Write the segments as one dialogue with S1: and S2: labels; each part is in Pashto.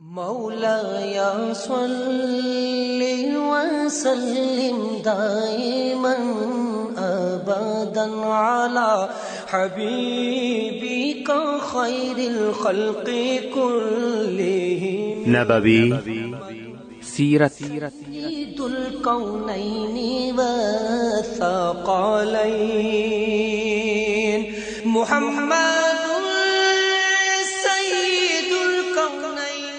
S1: مولاي صل وسلم دائما ابدا على حبيبك خير الخلق كلهم.
S2: نبوي سیرت.
S1: سيد الكونين والثقلين محمد سيد الكونين.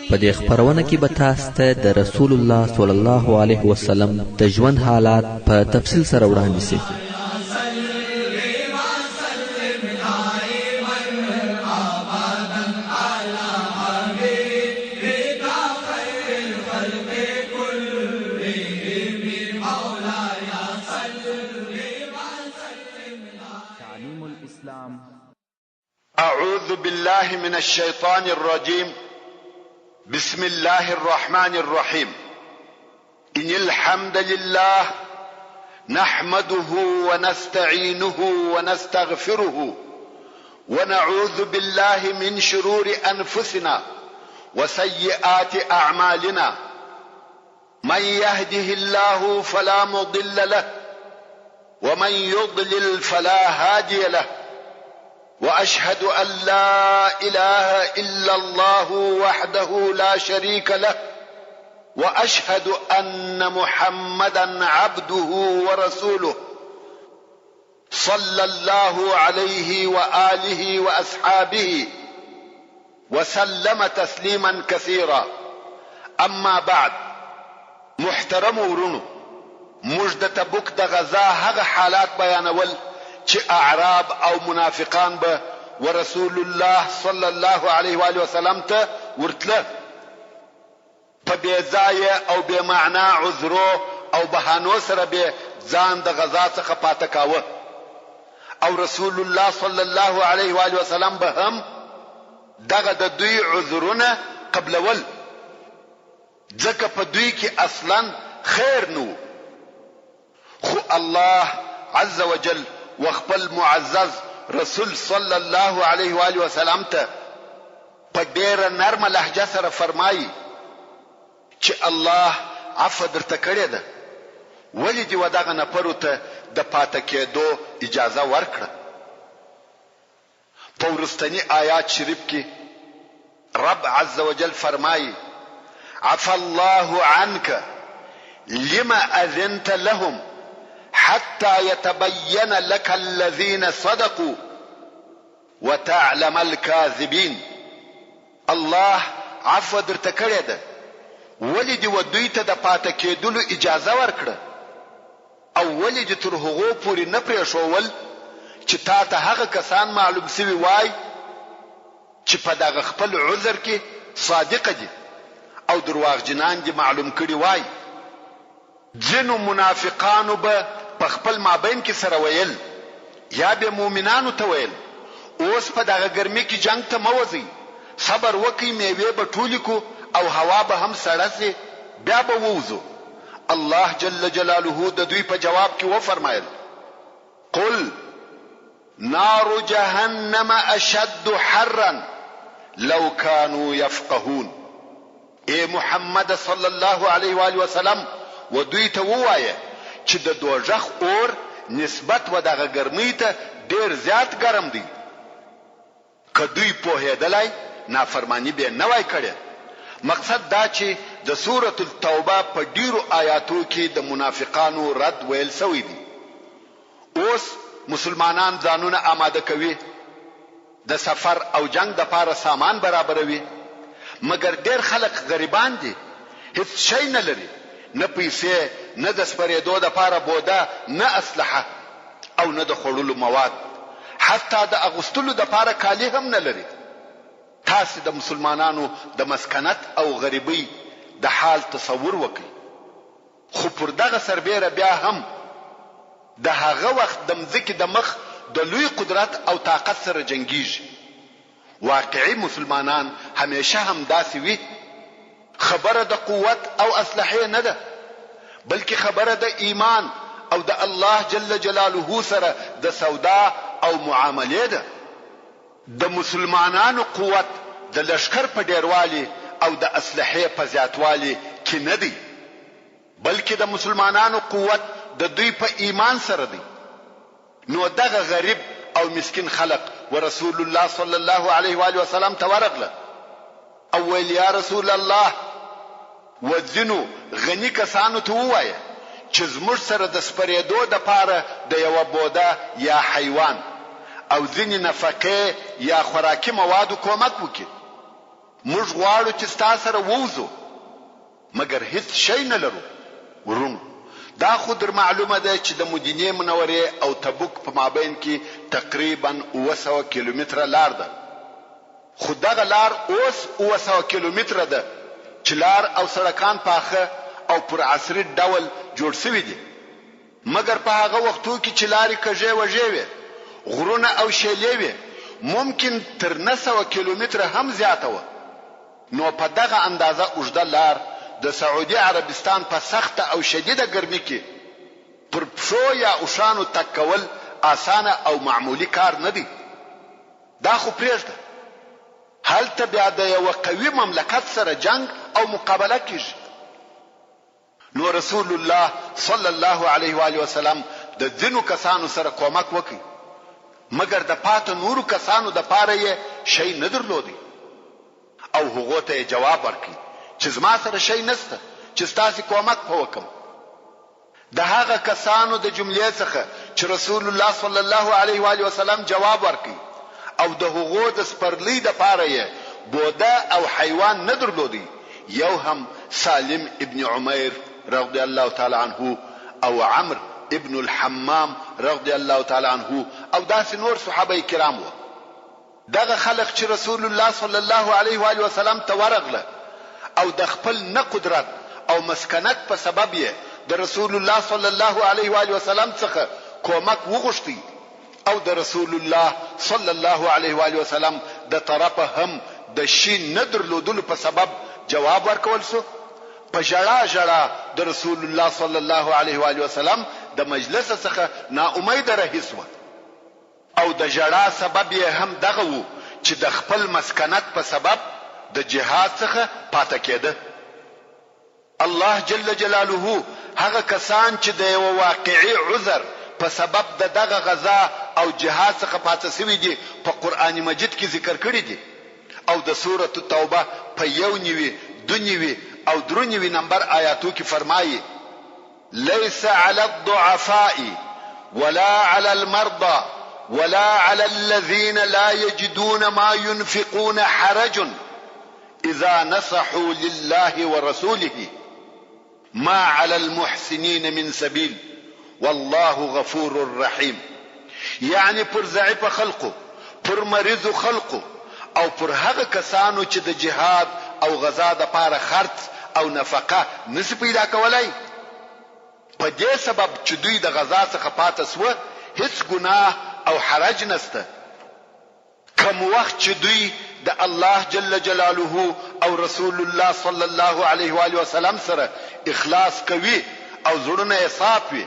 S3: په دې خپرونه کې به تاسو ته د رسول الله صلی الله علیه وسلم د ژوند حالات په تفصیل سره وړاندې شي.
S2: تعليم الإسلام.
S4: أعوذ بالله من الشيطان الرجيم. بسم الله الرحمن الرحيم. إن الحمد لله نحمده ونستعينه ونستغفره ونعوذ بالله من شرور أنفسنا وسيئات أعمالنا. من يهده الله فلا مضل له ومن يضلل فلا هادي له، واشهد ان لا اله الا الله وحده لا شريك له، واشهد ان محمدا عبده ورسوله صلى الله عليه واله واصحابه وسلم تسليما كثيرا. اما بعد، محترمو ورونو، موږ د تبوک د غزا هغه حالات بیانول چې اعراب او منافقان به ورسول الله صلی الله علیه وآله وسلم ته ورتله، په بې ځایه او بې معنا عذرو او بهانو سره به ځان د غزا څخه پاته کاوه او رسول الله صلی الله علیه وآله وسلم به هم دغه د دوی عذرونه قبلول، ځکه په دوی کې اصلاً خیر نه وو. خو الله عز وجل و خپل معزز رسول صلی الله علیه وآله وسلم ته په ډېره نرمه لهجه سره فرمايي چې الله عفوه درته کړې ده، ولې دې ودغه نفرو ته د پاته کېدو اجازه ورکړه؟ په وروستني آیات شریف کې رب عز وجل فرمايي، عفا الله عنک لم اذنت لهم حتی یتبین لک الذین صدقوا وتعلم الکاذبین. الله عفوه درته کړې ده، ولې دې و دوی ته د پاته کېدلو اجازه ورکړه؟ او ولې دې تر هغو پورې نه پرېښوول چې تا ته هغه کسان معلوم شوي وای چې په دغه خپل عذر کې صادق دي او درواغجنان دې معلوم کړي وای؟ ځینو منافقانو به په خپل مابین کې سره ویل یا به مؤمنانو ته ویل، اوس په دغه ګرمي کې جنګ ته مه وځئ، صبر وکړئ مېوې به ټولې کړو او هوا به هم سړه شي بیا به ووځو. الله جل جلاله د دوی په جواب کې وفرمایل، قل نار جهنم اشد حرا لو کانوا یفقهون، اې محمد صلی الله علیه وآله وسلم و دوی ته ووایه چې د دوږخ اور نسبت و دغه ګرمۍ ته ډېر زیات ګرم دی. که دوی پوهېدلای نافرماني بې نه وای کړې. مقصد دا چې د سورة التوبة په ډېرو آیاتو کې د منافقانو رد ویل شوی دی. اوس مسلمانان ځانونه آماده کوي، د سفر او جنګ دپاره سامان برابروي، مګر ډېر خلک غریبان دي، هیڅ شی نه لري، نه پیسې، نه د سپرېدو دپاره بوده، نه اسلحه. او نه د خوړلو مواد، حتی د اغوستلو دپاره کالي هم نه لري. تاسې د مسلمانانو د مسکنت او غریبۍ د حال تصور وکړئ. خو پر دغه سربېره بیا هم د هغه وخت د مځکې د مخ د لوی قدرت او طاقت سره جنګېږي. واقعي مسلمانان همېشه همداسې وي. خبره د قوت او اسلحې نه ده، بلکې خبره د ایمان او د الله جل جلاله سره د سودا او معاملې ده. د مسلمانانو قوت د لښکر په ډېروالي او د اسلحې په زیاتوالي کي نه دی، بلکي د مسلمانانو قوت د دوی په ایمان سره دی. نو دغه غریب او مسکین خلق و رسول الله صلی الله علیه وآله وسلم ته ورغله او ویل یا رسول الله! و ځینو غني کسانو ته ووایه چې زموږ سره د سپرېدو دپاره د یوه بوده یا حیوان او ځینې نفقې یا خوراکي موادو کومک وکړي. موږ غواړو چې ستا سره ووځو. مګر هیڅ شی نه لرو. وروڼو! دا خو در معلومه ده چې د مدینې منورې او تبوک په مابین کې تقریباً 700 کیلومتره لار ده، خو دغه لار اوس 700 کیلومتره ده چې لار او سړکان پاخه او پر عصري ډول جوړ شوي دي، مګر په هغه وختو کې چې لارې کږې وږې وې، غرونه او شېلې وې، ممکن تر 900 کیلومتره هم زیاته وه. نو په دغه اندازه اوږده لار د سعودي عربستان په سخته او شدیده ګرمي کې پر پښو یا اوښانو تګ کول اسانه او معمولي کار نه دی. دا خو پرېږده هلته بیا د یوه قوي مملکت سره جنګ او مقابله کېږي. نو رسول الله صلی الله علیه و آله وسلم د ځینو کسانو سره کومک وکړ، مګر د پاته نورو کسانو دپاره یې شی نه درلودی او هغو ته یې جواب ورکړ چې زما سره شی نشته چې ستاسې کومک په وکړم. د هغه کسانو د جملې څخه چې رسول الله صلی الله علیه و آله وسلم جواب ورکړ او د هغو د سپرلۍ دپاره یې بوده او حیوان نه درلودی، یو هم سالم ابن عمیر رضی الله تعالی عنه او عمرو ابن الحمام رضی الله تعالی عنه او داسې نور صحابه کرام وه. دغه خلق چې رسول الله صلی الله علیه وآله وسلم ته ورغله او د خپل نه قدرت او مسکنت په سبب یې د رسول الله صلی الله علیه وآله وسلم څخه کومک وغوښتی او د رسول الله صلی الله علیه وآله وسلم د طرفه هم د شي نه درلودلو په سبب جواب ورکول شو، په ژړا ژړا د رسول الله صلی الله علیه وآله وسلم د مجلسه څخه نا امیده رهي شوه او د ژړا سبب یې هم دغه وو چې د خپل مسکنت په سبب د جهاد څخه پاته کیده. الله جل جلاله هغه کسان چې د یوه واقعي عذر په سبب د دغه غزا او جهاد څخه پاته شوي دي په قرآن مجید کې ذکر کړي دي او د سورة التوبه په 91، 92 او 93 نمبر آیاتو کې فرمایي، ليس على الضعفاء ولا على المرضى ولا على الذين لا يجدون ما ينفقون حرج اذا نصحوا لله ورسوله ما على المحسنين من سبيل والله غفور رحيم یعنې پر ضعیفه خلقو، پر مریضو خلقو او پر هغه کسانو چې د جهاد او غزا دپاره خرڅ او نفقه نشي پیدا کولای، په دې سبب چې دوی د غزا څخه پاته شوه هیڅ ګناه او حرج نشته. کوم وخت چې دوی د الله جل جلاله او رسول الله صلی الله علیه وآله وسلم سره اخلاص کوي او زړونه یې صاف وي،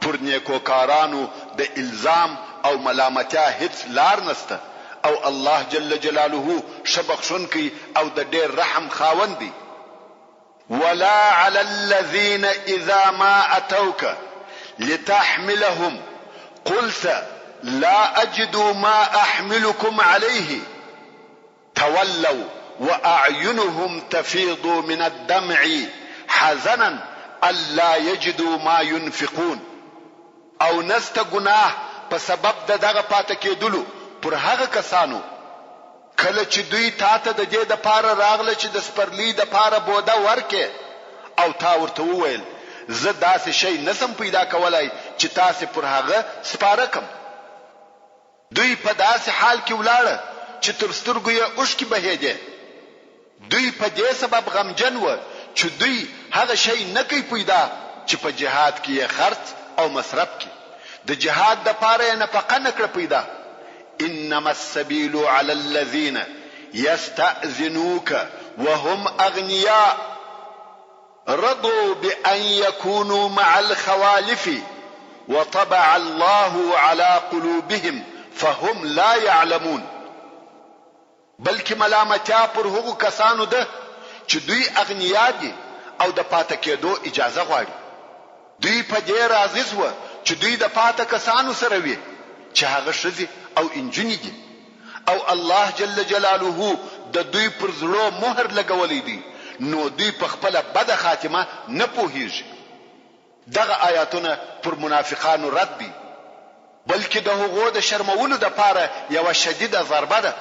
S4: پر نیکوکارانو د الزام او ملامتیا هیڅ لار نشته او الله جل جلاله ښه بخښونکی او د ډېر رحم خاوند دی. ولا علی الذین اذا ما اتوک لتحملهم قلت لا اجد ما احملکم علیه تولوا واعینهم تفیض من الدمع حزنا الا یجدوا ما ينفقون او نسته ګناه په سبب د دغه پاته کېدلو پر هغه کسانو کله چې دوی تا ته د دې دپاره راغله چې د سپرلۍ دپاره بوده ورکړې او تا ورته وویل، زه داسې شی نه شم پیدا کولای چې تاسې پر هغه سپاره کړم. دوی په داسې حال کې ولاړه چې تر سترګو یې اوښکې بهېدې. دوی په دې سبب غمجن وه چې دوی هغه شی نه کړ پیدا چې په جهاد کې یې خرڅ او مصرف کړي. د جهاد دپاره یې نفقه نه کړه پیدا. انما السبیل علی الذین یستأذنوک وهم اغنیاء رضوا بأن یکونوا مع الخوالف وطبع الله علی قلوبهم فهم لا یعلمون. بلکې ملامتیا پر هغو کسانو ده چې دوی اغنیا دي او د پاته کېدو اجازه غواړي. دوی په دې راضي شوه چې دوی د پاته کسانو سره وي چې هغه ښځې او انجونې دي او الله جل جلاله د دوی پر زړو مهر لګولی دی نو دوی په خپله بده خاتمه نه پوهیږي. دغه آیاتونه پر منافقانو رد دی بلکې د هغو د شرمولو لپاره یوه شدیده ضربه ده.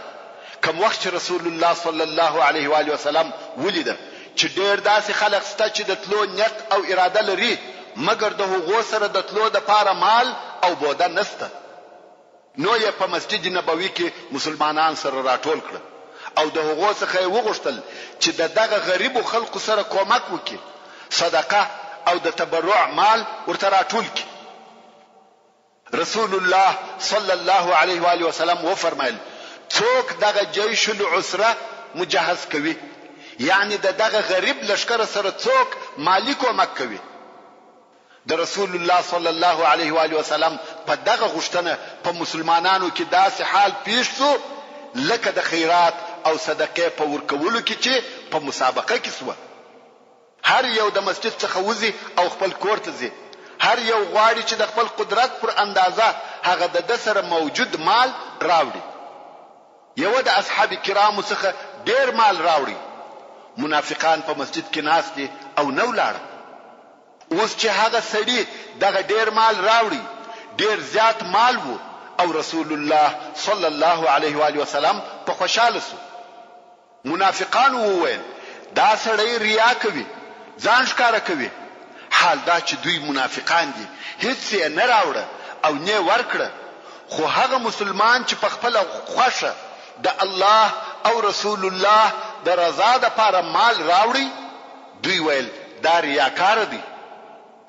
S4: کوم وخت چې رسول الله صلی الله علیه و آله وسلم ولیده چې ډېر داسې خلق شته چې د تلو نیت او اراده لري مګر د هغو سره د تلو لپاره مال او بوده نشته نو یې په مسجد نبوي کې مسلمانان سره راټول کړل او د هغو څخه یې وغوښتل چې د دغه غریبو خلقو سره کومک وکړي، صدقه او د تبرع مال ورته راټول کړي. رسول الله صلی الله علیه و آله وسلم وفرمایل، څوک دغه جیش العسره مجهز کوي، یعنې د دغه غریب لښکر سره څوک مالي کومک کوي؟ د رسول الله صلی الله علیه و آله وسلم په دغه غوښتنه په مسلمانانو کې داسې حال پېښ شو لکه د خیرات او صدقې په ورکولو کې چې په مسابقه کې شوه. هر یو د مسجد څخه وځي او خپل کور ته ځي، هر یو غواړي چې د خپل قدرت پر اندازه هغه د ده سره موجود مال راوړي. یوه د اصحاب کرامو څخه ډېر مال راوړی، منافقان په مسجد کې ناست دي او نه ولاړه. اوس چې هغه سړي دغه ډېر مال راوړی، ډېر زیات مال وو او رسول الله صلی الله علیه وآله وسلم په خوشحاله شو. منافقانو وویل، دا سړی ریا کوي، ځان ښکاره کوي، حال دا چې دوی منافقان دي، هیڅ یې نه راوړه او نۀ ورکړه، خو هغه مسلمان چې په خپله خوښه د الله او رسول الله د رضا لپاره مال راوړی، دوی ویل، دا ریاکاره دی.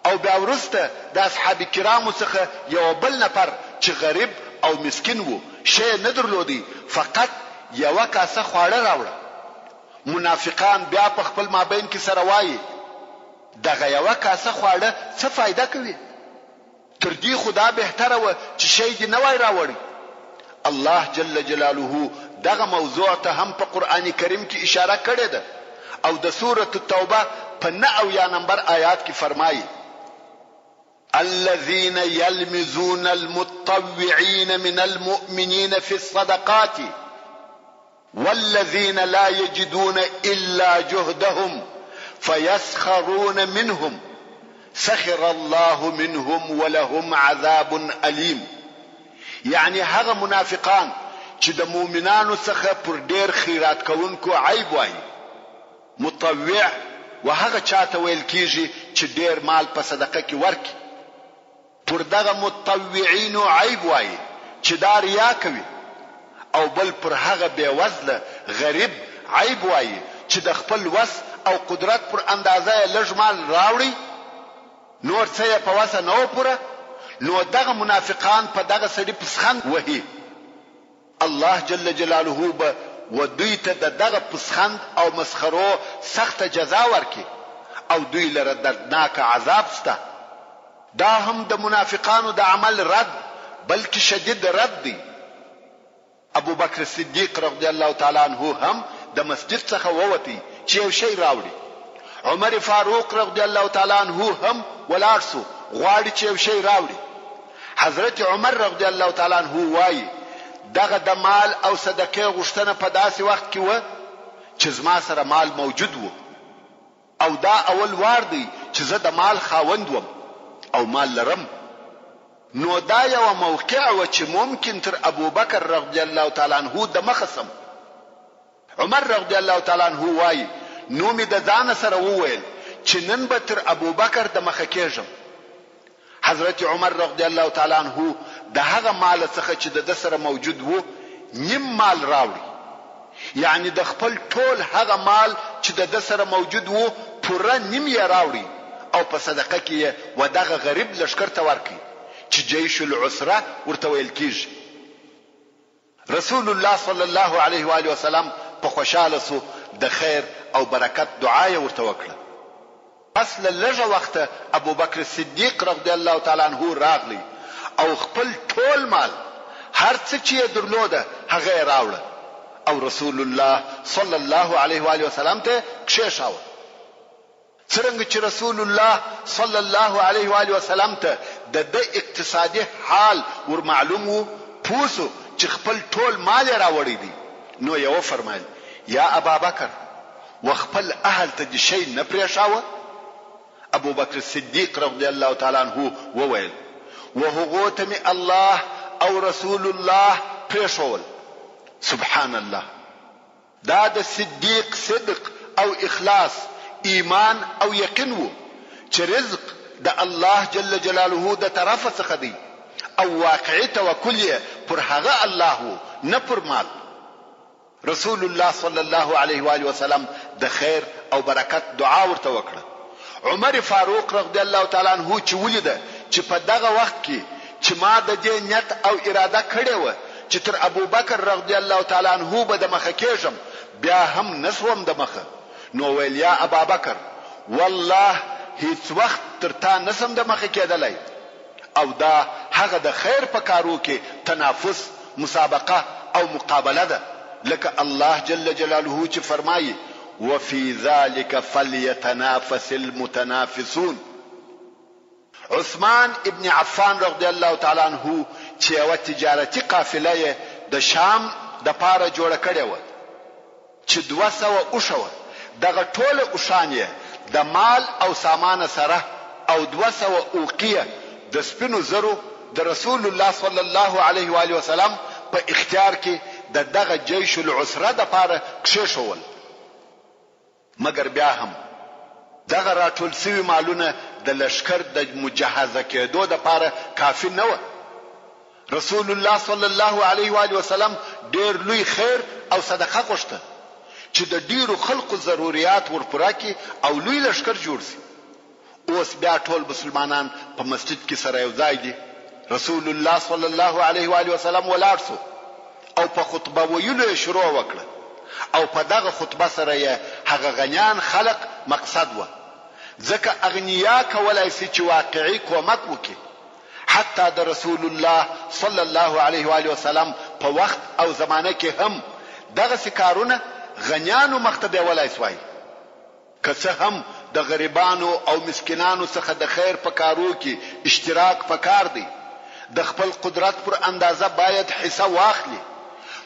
S4: او بیا وروسته د اصحاب کرامو څخه یوه بل نفر چې غریب او مسکین وو، شی یې نه درلودی، فقط یوه کاسه خواړه راوړه. منافقان بیا په خپل مابین کې سره وایي، دغه یوه کاسه خواړه څه فایده کوي؟ تر دې خو دا بهتره وه چې شی دې نه وای راوړی. الله جل جلاله دغه موضوع ته هم په قرآن کریم کې اشاره کړې ده او د سورة التوبه په 79 نمبر آیات کې فرمایي، الذین یلمزون المتطوعین من المؤمنین فی الصدقات والذین لا یجدون الا جهدهم فیسخرون منهم سخر الله منهم ولهم عذاب الیم یعنی هغه منافقان چې د مؤمنانو څخه پر ډیر خیرات کوونکو عیب وایي. مطوع و هغه چاته ویل کیږي چې ډیر مال په صدقه کې ورکړي. پر دغه متطوعینو عیب وایي چې دا ریا کوي او بل پر هغه بې وزله، غریب، عیب وایي چې د خپل وس او قدرت پر اندازه یې لږ مال راوړی، نور څه یې په وسه نه وو پوره، نو دغه منافقان په دغه سړي پسخند وهي. الله جل جلاله به و دوی ته د دغه پسخند او مسخرو سخته جزا ورکړي او دوی لره دردناک عذاب شته. دا هم د منافقانو د عمل رد بلکې شدید رد دی. ابوبکر صدیق رضی الله تعالی عنه هم د مسجد څخه ووتی چې یو شی راوړي. عمر فاروق رضی الله تعالی عنه هم ولاړ شو غواړي چې یو شی راوړي. حضرت عمر رضی الله تعالی عنه وايي، دغه د مال او صدقې غوښتنه په داسې وخت کې وه چې زما سره مال موجود وو او دا اول وار دی چې زه د مال خاوند وم او مال لرم، نو دا یوه موقع وه چې ممکن تر ابوبکر رضی الله تعالی عنه دمخه شم. عمر رضی الله تعالی عنه وايي، نو مې د ځانه سره وویل چې نن به تر ابوبکر د مخه کېږم. حضرت عمر رضی الله تعالی عنه د هغه مال څخه چې د ده سره موجود وو نیم مال راوړی، یعنې د خپل ټول هغه مال چې د ده سره موجود وو پوره نیم یې راوړی او په صدقه کې یې ودغه غریب لښکر ته ورکړ چې جیش العسره ورته ویل کېږي. رسول الله صلی الله علیه وآله وسلم په خوشحاله شو د خیر او برکت دعا یې ورته وکړه. پس له لږه وخته ابوبکر صدیق رضی الله تعالی عنه راغلی او خپل ټول مال هر څه چې یې درلوده هغه یې راوړه. او رسول الله صلی الله علیه و آله وسلم ته یې کښېښاوه. څرنګه چې رسول الله صلی الله علیه و آله وسلم ته د ده اقتصادي حال ور معلوم وو، پوه شو چې خپل ټول مال یې راوړی دی، نو یې وفرمایل، یا ابابکر! و خپل اهل ته دې شی نه پرېښاوه؟ ابوبکر صدیق رضی الله تعالی عنه وویل، و هغو ته مې الله او رسول الله پرېښوول. سبحان الله! دا د صدیق صدق او اخلاص، ایمان او یقین وو چې رزق د الله جل جلاله د طرفه څخه دی او واقعي توکل یې پر هغه الله وو نه پر مال. رسول الله صلی الله علیه وآله وسلم د خیر او برکت دعا ورته وکړه. عمر فاروق رضی الله تعالی عنه چې ولیده چې په دغه وخت کې چې ما د دې نیت او اراده کړې وه چې تر ابوبکر رضی الله تعالی عنه به د مخه کېږم بیا هم نه شوم د مخه نو ویل یا ابابکر والله هیڅ وخت تر تا نه شم د مخه کېدلی او دا هغه د خیر په کارو کې تنافس، مسابقه او مقابله ده لکه الله جل جلاله چې فرمايي، وفي ذلک فلیتنافس المتنافسون. عثمان ابن عفان رضی الله تعالی عنه چې یوه تجارتي قافله یې د شام دپاره جوړه کړې وه، چې 200 اوښه وه، دغه ټوله اوښان یې د مال او سامانه سره او 200 اوقیه د سپینو زرو د رسول الله صلی الله علیه و آله وسلم په اختیار کې د دغه جیش العسره دپاره کښېښوول. مګر بیا هم دغه راټول شوي مالونه د لښکر د مجهزه کېدو دپاره کافي نه وه. رسول الله صلی الله علیه و آله وسلم ډېر لوی خیر او صدقه غوښته چې د ډېرو خلقو ضروریات ور پوره کړي او لوی لښکر جوړ شي. اوس بیا ټول مسلمانان په مسجد کې سره یو ځای دي، رسول الله صلی الله علیه و آله وسلم ولاړ شو او په خطبه ویلو یې شروع وکړه او په دغه خطبه سره یې هغه غنیان خلق مقصد وه ځکه اغنیا کولای شي چې واقعي کومک وکړي حتی د رسول الله صلی الله علیه و آله وسلم په وخت او زمانه کې هم دغسې کارونه غنیانو مخته بیولای شوای. که څه هم د غریبانو او مسکینانو څخه د خیر په کارو کې اشتراک په کار دی، د خپل قدرت پر اندازه باید حصه واخلي،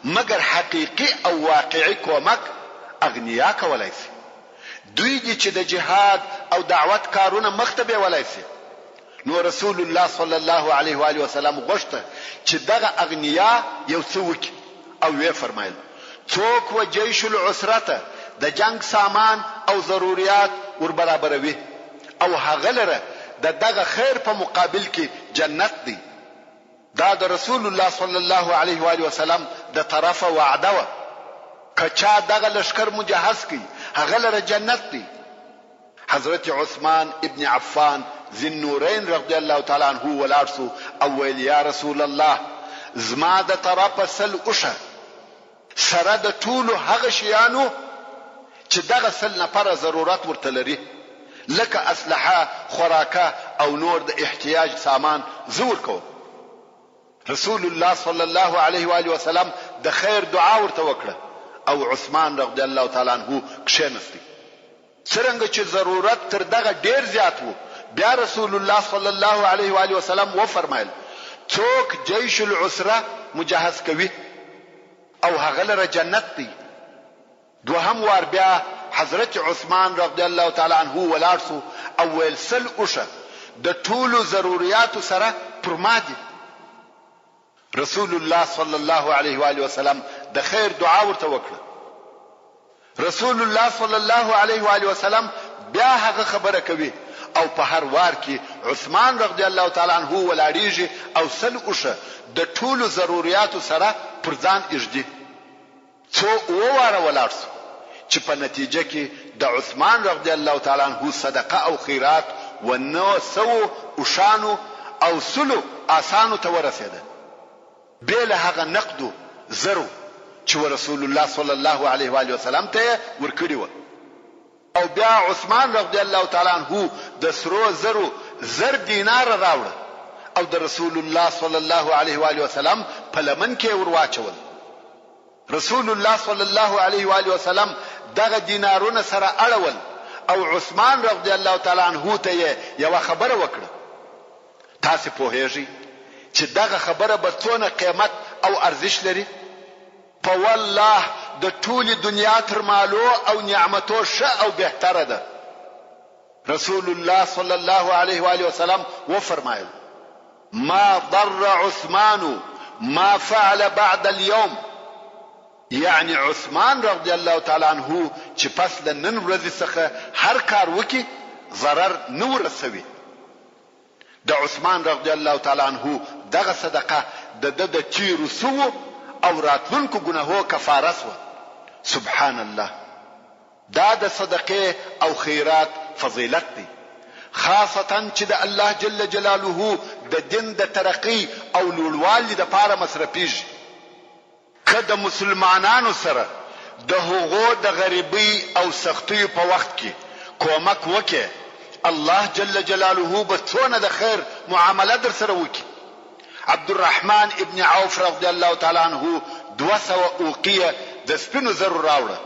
S4: مګر حقیقي او واقعي کومک اغنیا کولای شي. دوی دي چې د جهاد او دعوت کارونه مخته بیولای شي. نو رسول الله صلی الله علیه و آله وسلم غوښته چې دغه اغنیا یو څه وکړي او ویې فرمایل، څوک و جیش العسره ته د جنګ سامان او ضروریات ور برابروي او هغه لره د دغه خیر په مقابل کې جنت دی. دا د رسول الله صلی الله علیه و آله وسلم د طرفه وعده وه، که چا دغه لښکر مجهز کړ هغه لره جنت دی. حضرت عثمان ابن عفان ذی النورین رضی الله تعالی عنه ولاړ شو او ویل، یا رسول الله! زما د طرفه 100 اوښه سره د ټولو هغه شیانو چې دغه 100 نفره ضرورت ورته لري لکه اسلحه، خوراکه او نور د احتیاج سامان زه ورکوم. رسول الله صلی الله علیه و آله وسلم د خیر دعا ورته وکړه او عثمان رضی الله تعالی عنه کښېنستی. څرنګه چې ضرورت تر دغه ډېر زیات وو، بیا رسول الله صلی الله علیه و آله وسلم وفرمایل، څوک جیش العسره مجهز کوي او هغه لره جنت دی. دوهم وار بیا حضرت عثمان رضی الله تعالی عنه ولاړ شو او ویل، 100 اوښه د ټولو ضروریاتو سره پر ما دي. رسول الله صلی الله علیه و آله وسلم د خیر دعا ورته وکړه. رسول الله صلی الله علیه و آله وسلم بیا هغه خبره کوي او په هر وار کې عثمان رضی الله تعالی عنه ولاړیږي او 100 اوښه د ټولو ضروریاتو سره پر ځان ایږدي. څو اووه واره ولاړ شو چې په نتیجه کې د عثمان رضی الله تعالی عنه صدقه او خیرات و نهه سوو اوښانو او سلو آسانو ته ورسېده بې له هغه نقدو زرو چې ورسول الله صلی الله علیه وآله وسلم ته یې ورکړي وه. او بیا عثمان رضی الله تعالی عنه د سرو زرو 1000 دیناره راوړه او د رسول الله صلی الله علیه وآله وسلم په لمن کې یې ورواچول. رسول الله صلی الله علیه و آله وسلم دغه دینارونه سره اړول او عثمان رضی الله تعالی عنه ته یې یوه خبره وکړه. تاسې پوهېږئ چې دغه خبره به څونه قیمت او ارزش لري؟ په والله د ټولې دنیا تر مالو او نعمتو ښه او بهتره ده. رسول الله صلی الله علیه و آله وسلم وفرمایل، ما ضر عثمان ما فعل بعد اليوم، یعنی عثمان رضی الله تعالی عنه چې پس له نن ورځې څخه هر کار وکړي ضرر نه ورسوي. د عثمان رضی الله تعالی عنه دغه صدقه د ده د تیرو سوو او راتلونکو ګناهو کفاره سوه. سبحان الله! دا د صدقې او خیرات فضیلت دی، خاصتاً چې د الله جل جلاله د دین د ترقۍ او لوړوالي لپاره مصرفیږي. که د مسلمانانو سره د هغو د غریبۍ او سختیو په وخت کې کومک وکړې، الله جل جلاله به څونه د خیر معامله درسره وکړي. عبدالرحمن ابن عوف رضی الله تعالی عنه 200 اوقیه د سپینو زرو راوړه.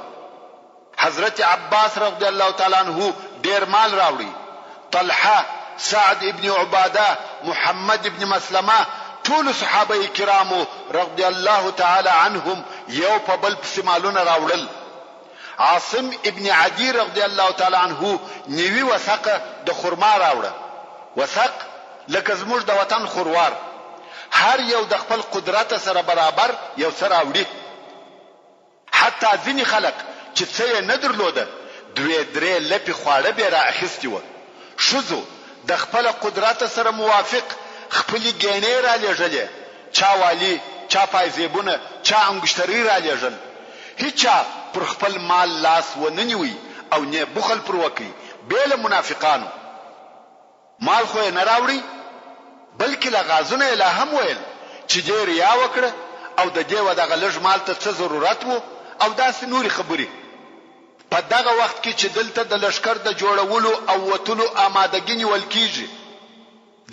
S4: حضرت عباس رضی الله تعالی عنه ډېر مال راوړی. طلحه، سعد ابن عباده، محمد ابن مسلمه ټولو صحابه کرامو رضی الله تعالی عنهم یو په بل پسې مالونه راوړل. عاصم ابن عدی رضی الله تعالی عنه نیوي وسقه د خرما راوړه. وسق لکه زموږ د وطن خروار. هر یو د خپل قدرت سره برابر یو څه راوړي. حتی ځینې خلک چې څه یې نه درلوده دوې درې لپې خواړه بې را اخیستي وه. ښځو د خپله قدرته سره موافق خپلې ګېڼې رالېږلې، چا والي، چا پایزېبونه، چا انګشترۍ رالېږل. هیچا پر خپل مال لاس ونه نیوی او نې بخل پر وکړ، بې له منافقانو. مال خو یې نه راوړی بلکې لغازونه یې لا هم ویل چې دې ریا وکړه او د دې و دغه لږ مال ته څه ضرورت وو او داسې نورې خبرې. په دغه وخت کې چې دلته د لښکر د جوړولو او وتلو آمادګي نیول کیږي،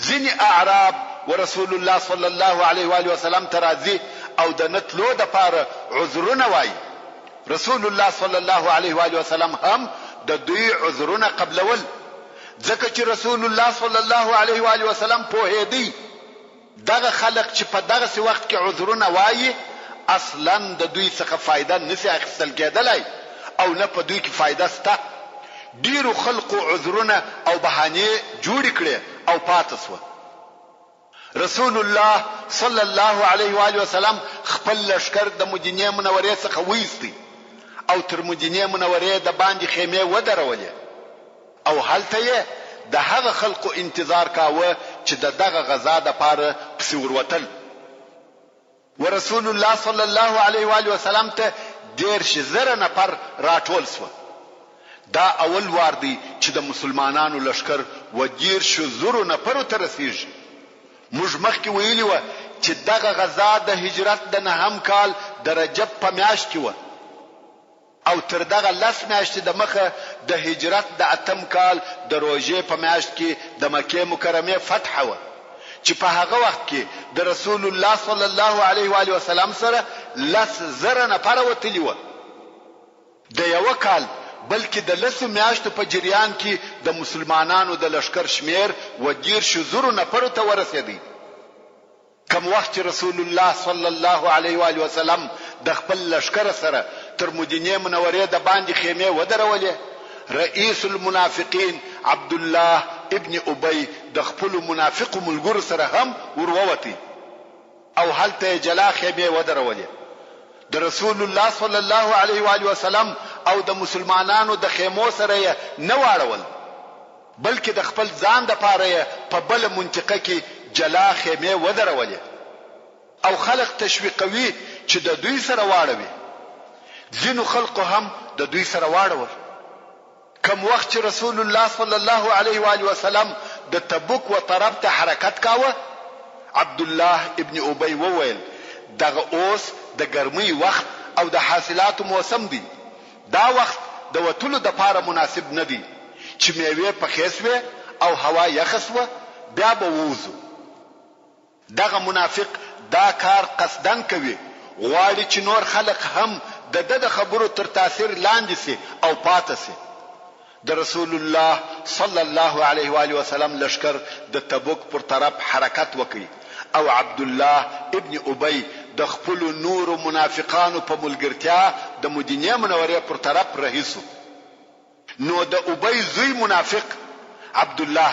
S4: ځینې اعراب ورسول الله صلی الله علیه وآله وسلم ته راځي او د نه تلو دپاره عذرونه وایي. رسول الله صلی الله علیه وآله وسلم هم د دوی عذرونه قبلول، ځکه چې رسول الله صلی الله علیه وآله وسلم پوهېدی دغه خلق چې په دغسې وخت کې عذرونه وایي اصلاً د دوی څخه فایده نشي اخیستل کېدلای او نه په دوی کې فایده شته. ډېرو خلقو عذرونه او بهانې جوړې کړې او پاتې شوه. رسول الله صلی الله علیه و آله وسلم خپل لښکر د مدینې منورې څخه وایستی او تر مدینې منورې د باندې خیمې ودرولې او هلته یې د هغه خلقو انتظار کاوه چې د دغه غزا دپاره پسې وروتل. ورسول الله صلی الله علیه و آله وسلم ته 30,000 نفر راټول شوه. دا اول وار دی چې د مسلمانانو لښکر و دېرشو زرو نفرو ته رسېږي. موږ مخکې ویلي وه چې دغه غزا د هجرت د نهم کال د رجب په میاشت کې وه. او تر دغه لس میاشتې د مخه د هجرت د اتم کال د روژې په میاشت کې د مکې مکرمې فتح وه چې په هغه وخت کې د رسول الله صلی الله علیه و آله وسلم سره 10,000 نفره وتلي وه. د یوه کال بلکې د لسو میاشتو په جریان کې د مسلمانانو د لښکر شمېر و دېرشو زرو نفرو ته ورسېدی. کوم وخت چې رسول الله صلی الله علیه و آله وسلم د خپل لښکر سره تر مدینې منورې د باندې خیمې ودرولې، رئیس المنافقین عبدالله ابن ابی د خپلو منافقو ملګرو سره هم ور ووتی او هلته یې جلا خیمې ودرولې. د رسول الله صلی الله علیه و آله وسلم او د مسلمانانو د خیمو سره یې نه واړول. بلکې د خپل ځان لپاره یې په بله منطقه کې جلا خیمې ودرولې او خلق تشویقوي چې د دوی سره واړوي. ځینو خلقو هم د دوی سره واړول. کوم وخت چې رسول الله صلی الله علیه و آله وسلم د تبوک و طرف ته حرکت کاوه، عبدالله ابن ابی وویل، دغه اوس د ګرمۍ وخت او د حاصلاتو موسم دی، دا وخت د وتلو دپاره مناسب نه دی، چې مېوې پخې شوې او هوا یخه شوه بیا به ووځو. دغه منافق دا کار قصداً کوي، غواړي چې نور خلق هم د ده د خبرو تر تاثیر لاندې شي او پاته شي. د رسول الله صلی الله علیه وآله وسلم لښکر د تبوک پر طرف حرکت وکړ او عبدالله ابن ابی د خپلو نورو منافقانو په ملګرتیا د مدینې منورې پر طرف رهي شو. نو د ابی زوی منافق عبدالله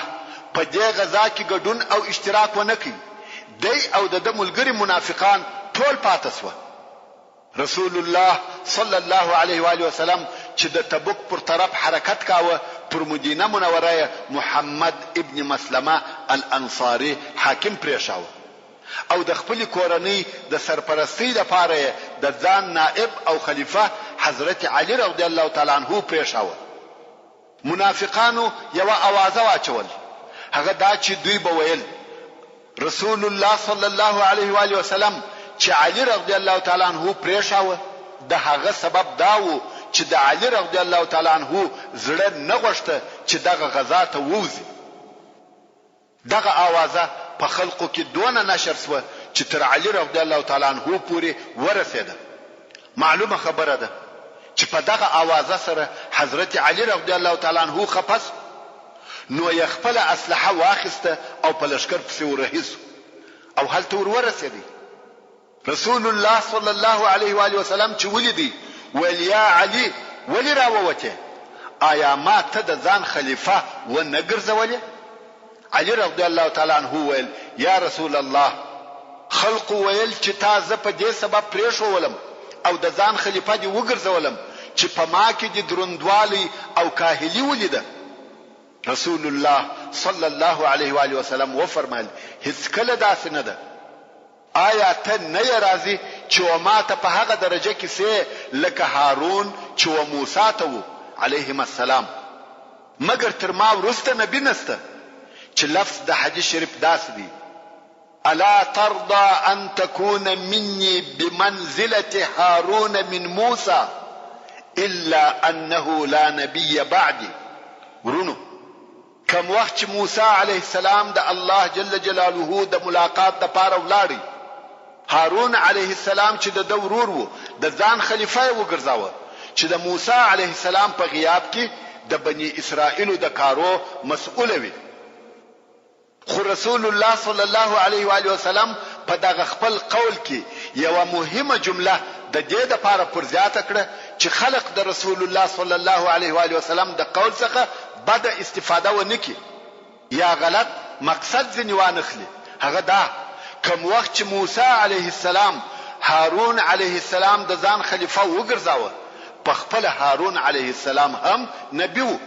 S4: په دې غزا کې ګډون او اشتراک ونه کړ، دی او د ده ملګري منافقان ټول پاته شوه. رسول الله صلی الله علیه وآله وسلم چې د تبوک پر طرف حرکت کاوه، پر مدینه منوره یې محمد ابن مسلمه الانصاري حاکم پرېښاوه او د خپلې کورنۍ د سرپرستۍ لپاره یې د ځان نائب او خلیفه حضرت علي رضی الله تعالی عنه پرېښاوه. منافقانو یوه اوازه واچول، هغه دا چې دوی به ویل، رسول الله صلی الله علیه و آله وسلم چې علي رضی الله تعالی عنه پرېښاوه، د هغه سبب دا وو چې د علي رضی الله تعالی عنه زړه نه غوښته چې دغه غزا ته ووځي. دغه آوازه په خلقو کې دونه نشر شوه چې تر علي رضی الله تعالی عنه پورې ورسېده. معلومه خبره ده چې په دغه آوازه سره حضرت علي رضی الله تعالی عنه خپه شو، نو یې خپله اسلحه واخیسته او په لښکر پسې ور رهي شو او هلته ور ورسېدی. رسول الله صلی الله علیه و آله وسلم چې ولیدی ویل، یا علی ولې راووتې؟ آیا ما ته د ځان خلیفه و نه ګرځولې؟ علی رضی الله تعالی عنه وویل، یا رسول الله! خلقو ویل چې تا زه په دې سبب پرېښوولم او د ځان خلیفه دې وګرځولم چې په ما کې دې دروندوالی او کاهلي ولیده. رسول الله صلی الله علیه و آله وسلم وفرمایل، هیڅکله داسې نه ده. آیا ته نه یې راضي چې و ما ته په هغه درجه کې سې لکه هارون چې و موسی ته وو، علیهما السلام؟ مګر تر ما وروسته نبي نشته چې لفظ د حدیث شریف داسې دی، الا ترضی ان تکون مني بمنزلة هارون من موسی الا انه لا نبی بعدي وروڼو! کوم وخت چې موسی علیه السلام د الله جل جلاله د ملاقات لپاره ولاړی، هارون علیه السلام چې د ده ورور وو، د ځان خلیفه یې وګرځاوه چې د موسی علیه السلام په غیاب کې د بني اسرائیلو د کارو مسؤل وي. خو رسول الله صلی الله علیه وآله وسلم په دغه خپل قول کې یوه مهمه جمله د دې لپاره پر زیاته کړه چې خلق د رسول الله صلی الله علیه وآله وسلم د قول څخه بده استفاده ونه کړي یا غلط مقصد ځینې وانخلي، هغه دا، کوم وخت چې موسی علیه السلام هارون علیه السلام د ځان خلیفه وګرځاوه، پخپله هارون علیه السلام هم نبي وو،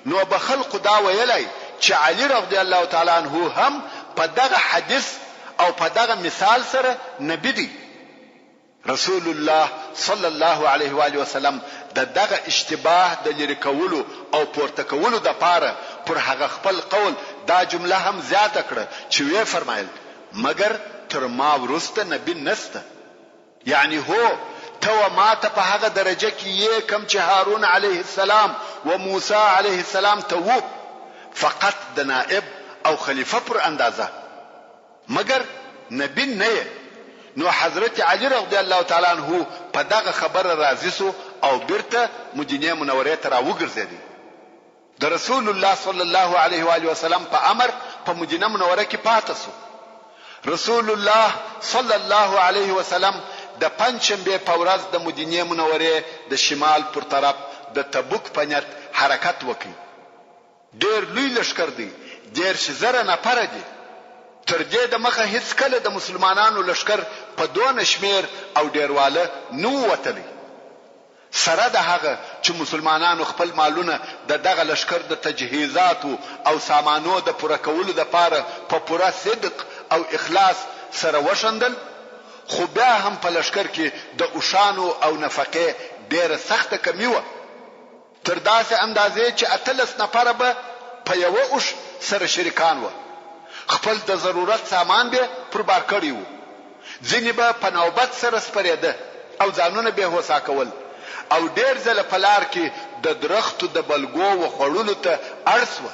S4: نو به خلقو دا ویلای چې علي رضی الله تعالی عنه هم په دغه حدیث او په دغه مثال سره نبي دی. رسول الله صلی الله علیه وآله وسلم د دغه اشتباه د لیرې کولو او پورته کولو دپاره پر هغه خپل قول دا جمله هم زیاته کړه چې ویې فرمایل، مګر تر ما وروسته نبي نشته. یعنی هو، ته و ما ته په هغه درجه کې یې کوم چې هارون علیه السلام و موسی علیه السلام ته وو، فقط د نائب او خلیفه پر اندازه. مګر نبي نه یې. نو حضرت علي رضی الله تعالی عنه په دغه خبره راضي شو او بیرته مدینې منورې ته راوګرځېدی. د رسول الله صلی الله علیه و آله وسلم په امر په مدینه منوره کې پاته شو. رسول الله صلی الله علیه وسلم د پنجشنبې په ورځ د مدینې منورې د شمال پر طرف د تبوک په نیت حرکت وکړ. ډېر لوی لښکر دی، 30,000 نفره دي. تر دې د مخه هیڅکله د مسلمانانو لښکر په دونه شمېر او ډېرواله نه وو وتلی. سره د هغه چې مسلمانانو خپل مالونه د دغه لښکر د تجهیزاتو او سامانو د پوره کولو لپاره په پوره صدق او اخلاص سره وښندل، خو بیا هم په لښکر کې د اوښانو او نفقې ډېره سخته کمي وه. تر داسې اندازې چې 18 نفره به په یوه اوښ سره شریکان وه. خپل د ضرورت سامان بې پر بار کړی وو. ځینې به په نوبت سره سپرېده او ځانونه بې هوسا کول او ډېر ځله په لار کې د درختو د بلګو و خوړلو ته اړ شوه.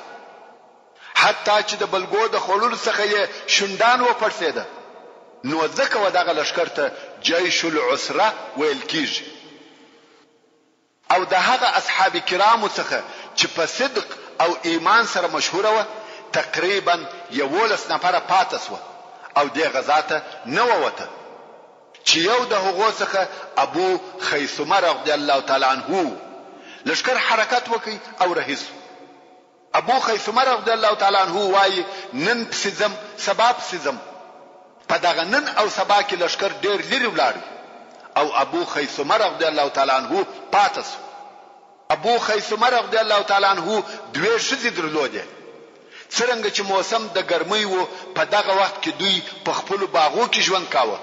S4: حتی چې د بلګو د خوړلو څخه یې شونډان وپړسېده. نو ځکه و دغه لښکر ته جیش العسره ویل کیږي. او د هغه اصحاب کرامو څخه چې په صدق او ایمان سره مشهور وه تقریبا 11 نفره پاته شوه او دې غزا ته نه ووته چې یو د هغو څخه ابو خیثمه رضی الله تعالی عنه وو. لښکر حرکت وکړ او رهي شو. ابو خیثمه رضی الله تعالی عنه وايي، نن پسې ځم، سبا پسې ځم. په دغه نن او سبا کې لښکر ډېر لرې ولاړ او ابو خیثمه رضی الله تعالی عنه پاته شو. ابو خیثمه رضی الله تعالی عنه دوې ښځې درلودې. څرنګه چې موسم د ګرمۍ و، په دغه وخت کې دوی په خپلو باغو کې ژوند کاوه.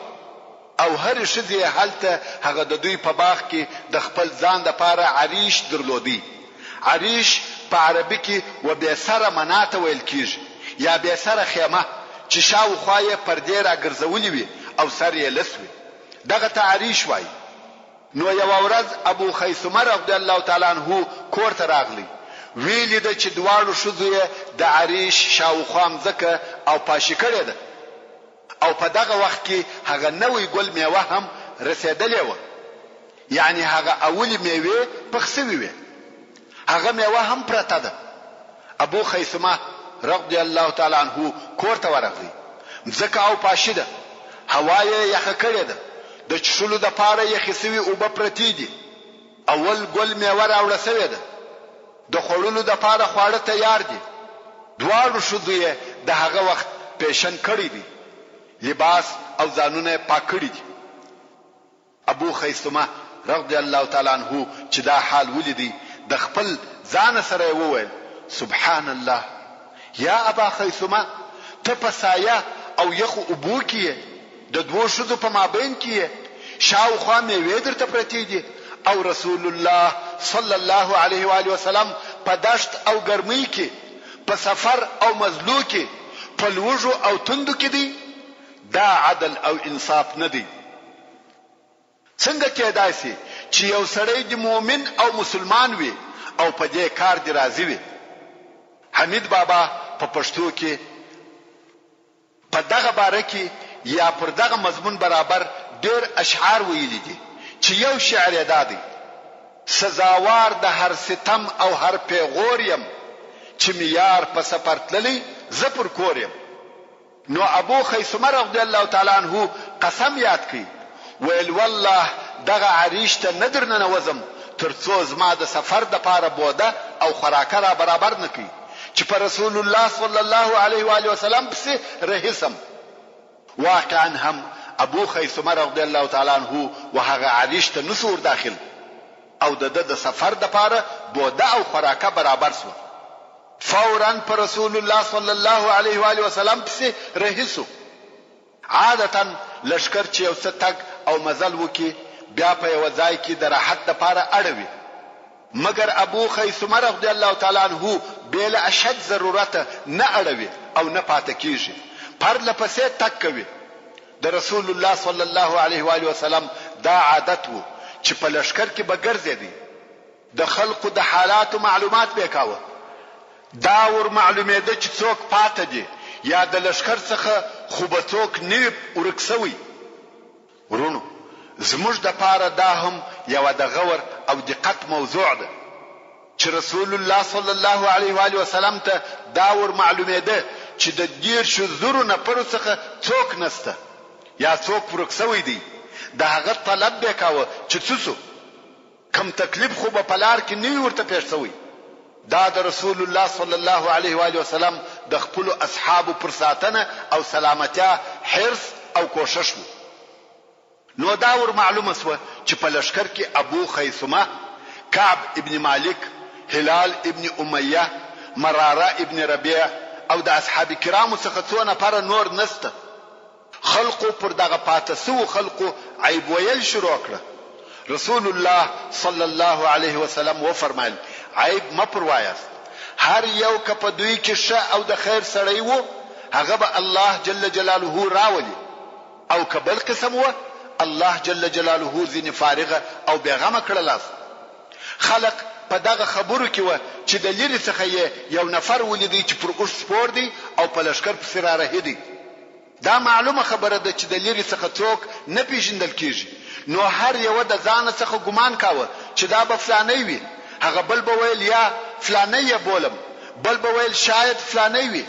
S4: او هرې ښځې یې هلته هغه د دوی په باغ کې د خپل ځان لپاره عریش درلودی. عریش په عربي کې و بې سره منا ته ویل کیږي یا بې سره خیمه چې شا و خوا یې پردې راګرځولي وي او سر یې لڅ وي دغه ته عریش وایي. نو یوه ورځ ابو خیثمه رضی الله تعالی عنه کور ته راغلی، ویې لیده چې دواړو ښځو یې د عریش شاوخوا مځکه او پاشي کړې ده. او په دغه وخت کې هغه نوی ګل مېوه هم رسېدلې وه، یعنې هغه اولې مېوې پخ شوې وې، هغه مېوه هم پرته ده. ابو خیثمه رضی الله تعالی عنه کور ته ورغلی، مځکه او پاشي ده، هوا یې یخه کړې ده، د چښلو دپاره یخې شوې اوبه پرتې دي، اول ګل مېوه راوړه شوې ده، د خوړلو دپاره خواړه تیار دي، دواړو ښځو یې د هغه وخت پېشن کړی دی، لباس او ځانونه یې پاک کړي دي. ابو خیثمه رضی الله تعالی عنه چې دا حال ولیدی د خپل ځانه سره یې وویل، سبحان الله! یا ابا خیثمه! ته په سایه او یخو اوبو کې یې، د دوو ښځو په مابین کې یې، شاوخوا مېوې درته پرتې دي او رسول الله صلی الله علیه و آله وسلم په دښت او ګرمۍ کې، په سفر او مزلو کې، په لوږو او تندو کې دی؟ دا عدل او انصاف نه دی. څنګه کېدای شي چې یو سړی دې مؤمن او مسلمان وي او په دې کار دې راضي وي؟ حمید بابا په پښتو کې په دغه باره کې یا پر دغه مضمون برابر ډېر اشعار ویلي دي چې یو شعر یې دا دی، سزاوار د هر ستم او هر پېغور یم چې مې یار په سفر تللی زه پر کور یم. نو ابو خیثمه رضی الله تعالی عنه قسم یاد کړ ویل، والله دغه عریش ته نه درننوځم تر څو زما د سفر دپاره بوده او خوراکه را برابر نه کړئ چې په رسول الله صلی الله علیه وآله وسلم پسې رهي شم. واقعا هم ابو خیثمه رضی الله تعالی عنه و هغه عریش ته نشو ورداخل او د ده د سفر دپاره بوده او خوراکه برابر شوه. فوراً په رسول الله صلی الله علیه وآله وسلم پسې رهي شو. عادتاً لښکر چې یو څه تګ او مزل وکړي بیا په یوه ځای کې د راحت لپاره اړوي، مګر ابو خیثمه رضی الله تعالی عنه بې له اشد ضرورته نه اړوي او نه پاته کېږي، پرله پسې تګ کوي. د رسول الله صلی الله علیه وآله وسلم دا عادت وو چې په لښکر کې به ګرځېدی، د خلقو د حالاتو معلومات به یې کاوه. دا ور معلومېده چې څوک پاته دي یا د لښکر څخه خو به څوک نه وي ورک شوی. وروڼو! زموږ دپاره دا هم یوه د غور او دقت موضوع ده چې رسول الله صلی الله علیه وآله وسلم ته دا ور معلومېده چې د دېرشو زرو نفرو څخه څوک نشته یا څوک ورک شوی دی، د هغه طلب به یې کاوه چې څه شو؟ کوم تکلیف خو به په لار کې نه وي ورته پېښ شوی؟ دا د رسول الله صلی الله علیه وآله وسلم د خپلو اصحابو پر ساتنه او سلامتیا حرص او کوښښ وو. نو دا ور معلومه شوه چې په لښکر کې ابو خیثمه، کعب ابن مالک، هلال ابن امیه، مراره ابن ربیع او د اصحاب کرامو څخه څو نفره نور نشته. خلقو پر دغه پاته سوو خلقو عیب ویل شروع کړه، رسول الله صلی الله علیه وسلم وفرمایل، عیب مه پر وایاست، هر یو که په دوی کي ښه او د خیر سړی وو هغه به الله جل جلاله راولي او که بل قسم وه الله جل جلاله ځیني فارغه او بې غمه کړلاست. خلق په دغه خبرو کي وه چي د لیري څخه یې یو نفر ولیدی چي پر اوښ سپور دی او په لښکر پسي را رهي دی. دا معلومه خبره ده چې د لیرې څخه څوک نه پیژندل کیږي، نو هر یوه د ځانه څخه ګمان کاوه چې دا به فلانی وي، هغه بل به ویل یا فلانی یې بولم، بل به ویل شاید فلانی وي.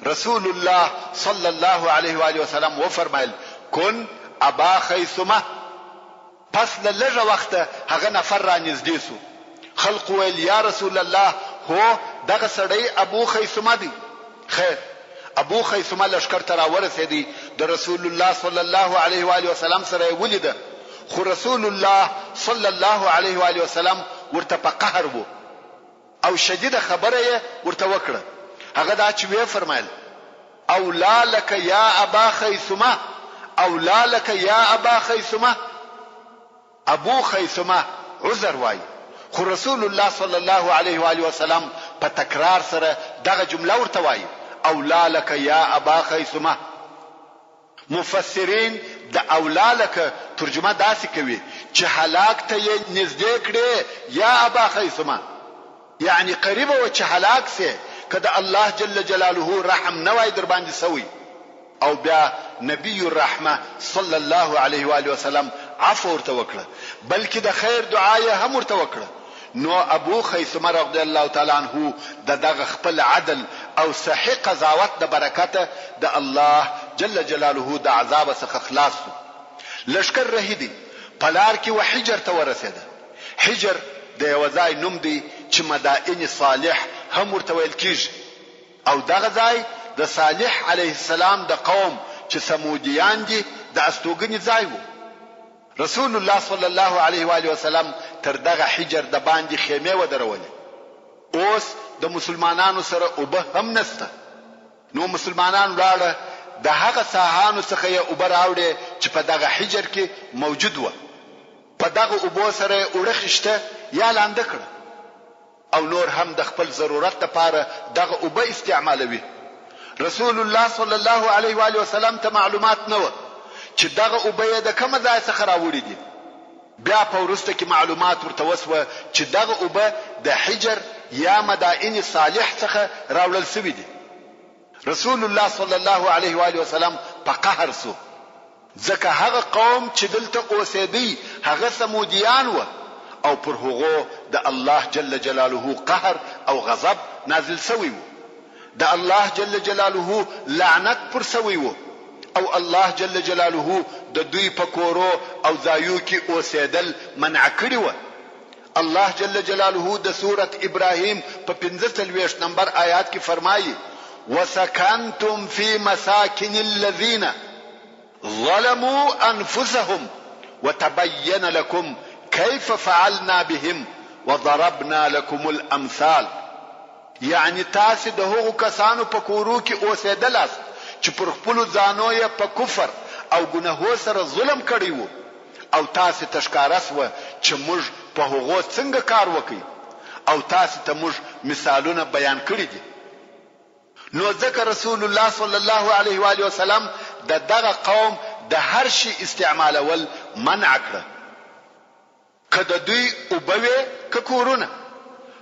S4: رسول الله صلی الله علیه وآله وسلم وفرمایل، کن ابا خیثمه. پس له لږه وخته هغه نفر رانږدې شو، خلقو ویل، یا رسول الله! هو دغه سړی ابو خیثمه دی. خیر، ابو خیثمه لښکر ته راورسېدی، د رسول الله صلی الله علیه وآله وسلم سره یې ولیده، خو رسول الله صلی الله علیه وآله وسلم ورته په قهر وو او شدیده خبره یې ورته وکړه، هغه دا چې ویې فرمایل، اولی لک یا ابا خیثمه، اولی لک یا ابا خیثمه. ابو خیثمه عذر وایي، خو رسول الله صلی الله علیه وآله وسلم په تکرار سره دغه جمله ورته وایي، اولی لک یا ابا خیثمه. مفسرین د اولی لک ترجمه داسې کوي چې هلاک ته یې نږدې کړې یا ابا خیثمه، یعنې قریبه وه چې هلاک شې که د الله جل جلاله رحم نه وای درباندې شوی. او بیا نبی الرحمة صلی الله علیه وآله وسلم عفوه ورته وکړه بلکې د خیر دعا یې هم ورته وکړه نو ابو خیثمه رضی الله تعالی عنه د دغه خپل عدل او صحیح قضاوت د برکته د الله جل جلاله د عذابه څخه خلاص شو. لښکر رهي دی په لار کې و حجر ته ورسېده. حجر د یوه ځای نوم دی چې مدائن صالح هم ورته ویل کیږي. او دغه ځای د صالح علیه السلام د قوم چې ثمودیان دي د استوګنې ځای وو. رسول الله صلی الله علیه وآله وسلم تر دغه حجر د باندې خیمې ودرولې. اوس د مسلمانانو سره اوبه هم نشته. نو مسلمانان ولاړه د هغه څاهانو څخه یې اوبه راوړې چې په دغه حجر کې موجود وه. په دغه اوبو سره یې اوړه خیشته یا لانده کړه. او نور هم د خپل ضرورت لپاره دغه اوبه استعمالوي. رسول الله صلی الله علیه وآله وسلم ته معلومات نه وه چې دغه اوبه یې د کومه ځایه څخه راوړي دي. بیا په وروسته کې معلومات ورته وشوه چې دغه اوبه د حجر یا مدائن صالح څخه راوړل شوي دي. رسول الله صلی الله علیه وآله وسلم په قهر شو. ځکه هغه قوم چې دلته اوسېدی هغه ثمودیان وه او پر هغو د الله جل جلاله قهر او غضب نازل شوی وو، د الله جل جلاله لعنت پر شوی وو او الله جل جلاله د دوی په کورو او ځایو کې اوسېدل منع کړي وه. الله جل جلاله د سورة ابراهیم په 45 نمبر آیات کې فرمایي، وسکنتم فی مساکن الذین ظلموا انفسهم وتبین لکم کیف فعلنا بهم وضربنا لکم الامثال یعنې تاسې د هغو کسانو په کورو کې اوسېدلاست چې پر خپلو ځانو یې په کفر او ګنهو سره ظلم کړی وو او تاسې ته ښکاره شوه چې موږ په هغو څنګه کار وکړ او تاسې ته موږ مثالونه بیان کړي دي. نو ځکه رسول الله صلی الله علیه وآله وسلم د دغه قوم د هر شي استعمالول منع کړه. که د دوی اوبه وې که کورونه.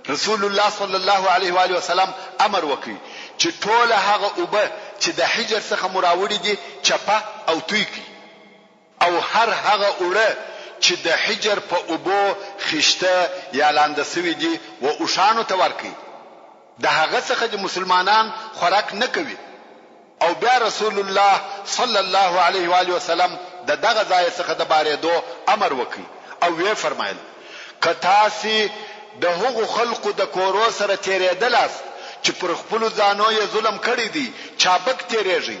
S4: رسول الله صلی الله علیه وآله وسلم امر وکړ چې ټوله هغه اوبه چې د حجر څخه مو راوړي دي چپه او توی کړئ او هر هغه اوړه چې د حجر په اوبو خیشته یا لانده شوي دي و اوښانو ته ورکړئ. د هغه څخه دې مسلمانان خوراک نه کوي. او بیا رسول الله صلی الله علیه و آله وسلم د دغه ځایه څخه د بارېدو امر وکړ او ویې فرمایل، که تاسې د هغو خلقو د کورو سره تېرېدلاست چې پر خپلو ځانو یې ظلم کړی دی، چابک تېرېږئ،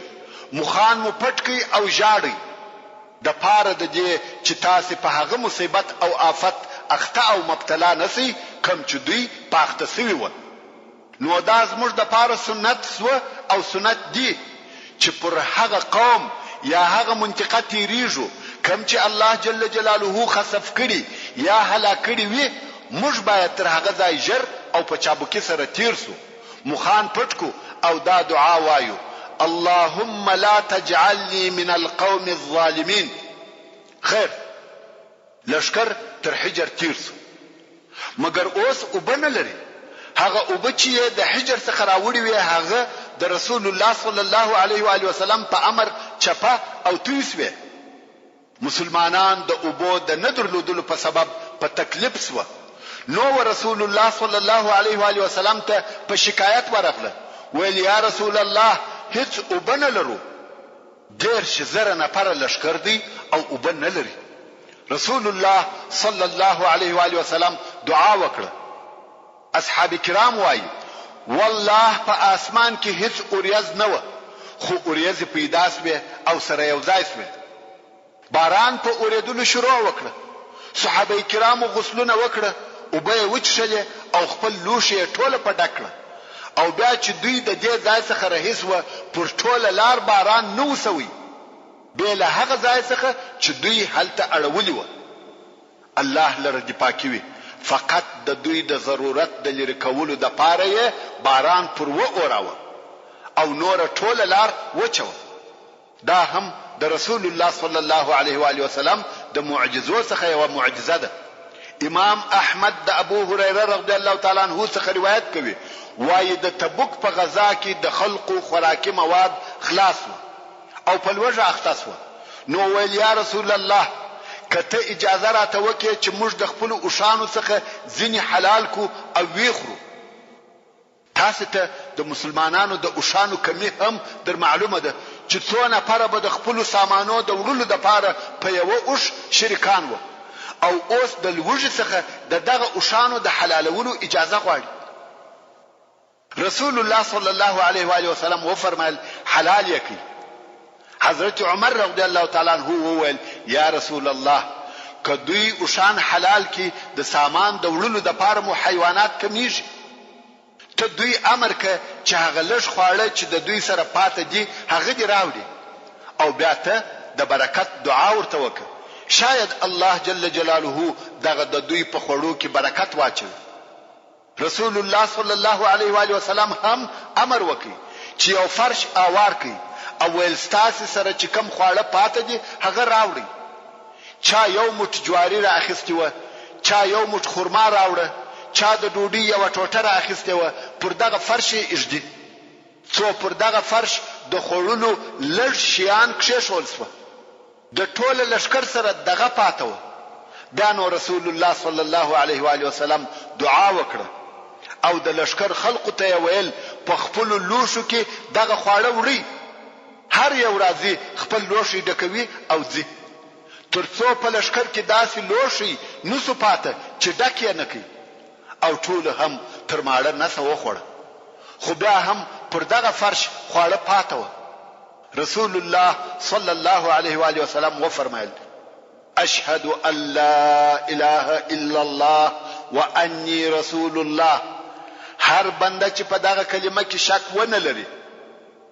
S4: مخان مو پټ کړئ او ژاړئ، د پاره د دې چې تاسې په هغه مصیبت او آفت اخته او مبتلا نه شئ کوم چې دوی په اخته شوي وه. نو دا زموږ دپاره سنت شوه او سنت دي چې پر هغه قوم یا هغه منطقه تیریږو کوم چې الله جل جلاله خسف کړي یا هلاک کړي وي، موږ باید تر هغه ځای ژر او په چابکي سره تیر شو، مخان پټ کړو او دا دعا وایو، اللهم لا تجعلني من القوم الظالمین. خیر! لښکر تر حجر تېر شو، مګر اوس اوبه نه لري، هغه اوبه چې یې د حجر څخه راوړي وې هغه د رسول الله صلی الله علیه و آله وسلم په امر چپه او توی شوې. مسلمانان د اوبو د نه درلودلو په سبب په تکلیف شوه، نو و رسول الله صلی الله علیه و آله وسلم ته په شکایت ورغله، ویل یا رسول الله هیڅ اوبه نه لرو، 30,000 نفره لښکر دی او اوبه نه لري، رسول الله صلی الله علیه و آله وسلم دعا وکړه، اصحاب کرام وايي، والله په آسمان کې هیڅ اوریځ نه وه، خو اوریځې پیدا شوې او سره یو ځای شوې. باران په اورېدلو شروع وکړه. صحابه کرامو غسلونه وکړه، اوبه یې وچښلې او خپل لوښي یې ټوله په ډک کړه. او بیا چې دوی د دې ځای څخه رهي شوه، پر ټوله لار باران نه و شوی، بې له هغه ځای څخه چې دوی هلته اړولي وه. الله لره دې پاکي وي فقط د دوی د ضرورت د لرې کولو د پاره یې باران پر و اوراوه او نوره ټوله لار وچه وه. دا هم د رسول الله صلی الله علیه و آله وسلم د معجزو څخه یوه معجزه ده. امام احمد د ابو هریره رضی الله تعالی عنه څخه روایت کوي وایي د تبوک په غزا کې د خلقو خوراکي مواد خلاص وه او په لوږه اخته شوه نو ویل یا رسول الله که ته اجازه راته وکړې چې موږ د خپلو اوښانو څخه ځینې حلال کړو او ویې خورو. تاسې ته د مسلمانانو د اوښانو کمي هم در معلومه ده چې څو نفره به د خپلو سامانو د وړلو لپاره په یوه اوښ شریکان وه او اوس د لوږې څخه د دغه اوښانو د حلالولو اجازه غواړي. رسول الله صلی الله علیه و آله وسلم وفرمایل، حلال یې کړئ. حضرت عمر رضی الله تعالی عنه وویل، یا رسول الله! که دوی اوښان حلال کړي د سامان د وړلو دپاره مو حیوانات کمیږي. ته دوی امر کړه چې هغه لږ خواړه چې د دوی سره پاته دي هغه دې راوړي او بیا ته د برکت دعا ورته وکړه شاید الله جل جلاله دغه د دوی په خوړو کې برکت واچوي. رسول الله صلی الله علیه و آله وسلم هم امر وکړ چې یو فرش آوار کړئ او ویل ستاسې سره چې کوم خواړه پاته دي هغه راوړئ. چا یو موټ جواري را اخیستې وه، چا یو موټ خرما راوړه، چا د ډوډۍ یوه ټوټه را اخیستې وه، پر دغه فرش یې ایږدي. څو پر دغه فرش د خوړلو لږ شیان کښېښول شوه. د ټوله لښکر سره دغه پاته وه. بیا نو رسول الله صلی الله علیه و آله وسلم دعا وکړه او د لښکر خلقو ته یې ویل، په خپلو لوښو کې دغه خواړه وړئ. هر یو راځي خپل لوښی ډکوي او ځي. تر څو په لښکر کې داسې لوښی نه شو پاته چې ډک یې نه کړي. او ټولو هم تر ماړه نسه وخوړه. خو بیا هم پر دغه فرش خواړه پاته وه. رسول الله صلی الله علیه وآله وسلم وفرمایل، اشهد ان لا اله الا الله وانی رسول الله، هر بنده چې په دغه کلمه کې شک ونه لري،